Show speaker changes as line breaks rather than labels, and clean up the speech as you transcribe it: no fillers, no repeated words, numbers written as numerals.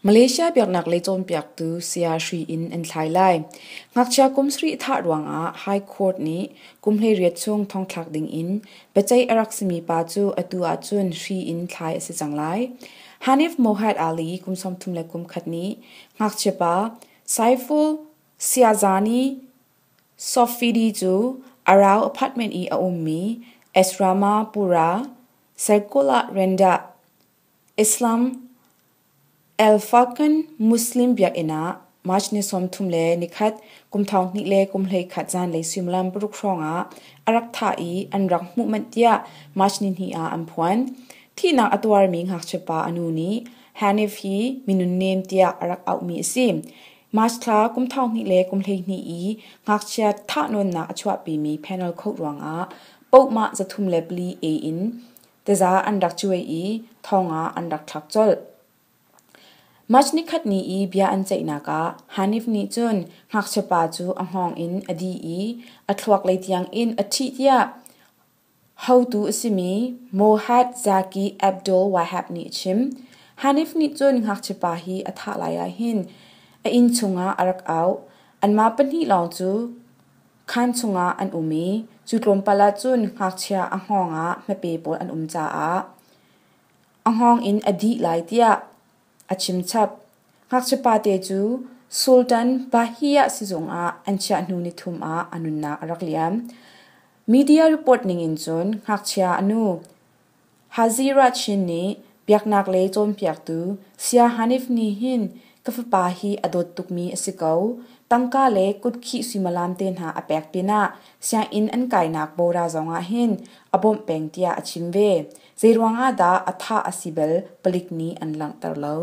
Malaysia biaknak lei cawnpiaktu saya hri in an thlai lai. Ngakchia kum sarih thah ruangah High Court nih kum 18 chung thongthlak dingin biaceih a rak simi pa cu atu ahcun hri in thlai a si cang lai. Hanif Mohad Ali kum 31 nih ngakchia pa Saiful Syazani Sofidi cu Arau apartment i a ummi Asrama Pura Sekolah Rendah Islam Al-Furqan Muslim biakinn ah March ni 31 kum 2021 zanlei suimilam 6 hrawngah a rak thah i an rak hmuh manh tiah March nihnih ah an phuan. Thihnak a tuarmi ngakchia pa a nu nih Hanif hi minunnem tiah a rak auhmi a si. March thla kum 2012 i ngakchia thahnawnnak a chuahpimi panel coat ruangah pohmah 304 A in Taza an rak cuai i thong ah an rak thlak colh. March nikhat ni i bia an ceihnak ah Hanif nih cun ngakchia pa cu a hngawng in a dih i a thluak lei tiang in a ṭhih tiah hotu a simi Mohad Zaki Abdul Wahab nih a chim. Hanif nih cun ngakchia pa hi a thah lai ah hin a inn chungah a rak auh. Anmah pahnih lawng cu Khaan chungah an um i cu tlawmpal ah cun ngakchia a hngawng ah hmape pawl an um caah a hngawng in a dih lai tiah a chimchap. Ngakchia pate cu Sultan Bahiyah sizung ah an chiah hnu nithum ah a nunnak a rak liam. Media report ningin cun ngakchia a nu Hazira Chin nih biaknak lei cawnpiaktu Saya Hanif nih hin ka fapa hi a dawt tukmi a si ko. Tangka le kutkhih suimilam te hna a pek pinah sianginn an kainak bawra zongah hin a bawmh peng tiah a chim ve. Zeiruang ah dah a thah a si bal palik nih an langhter lo.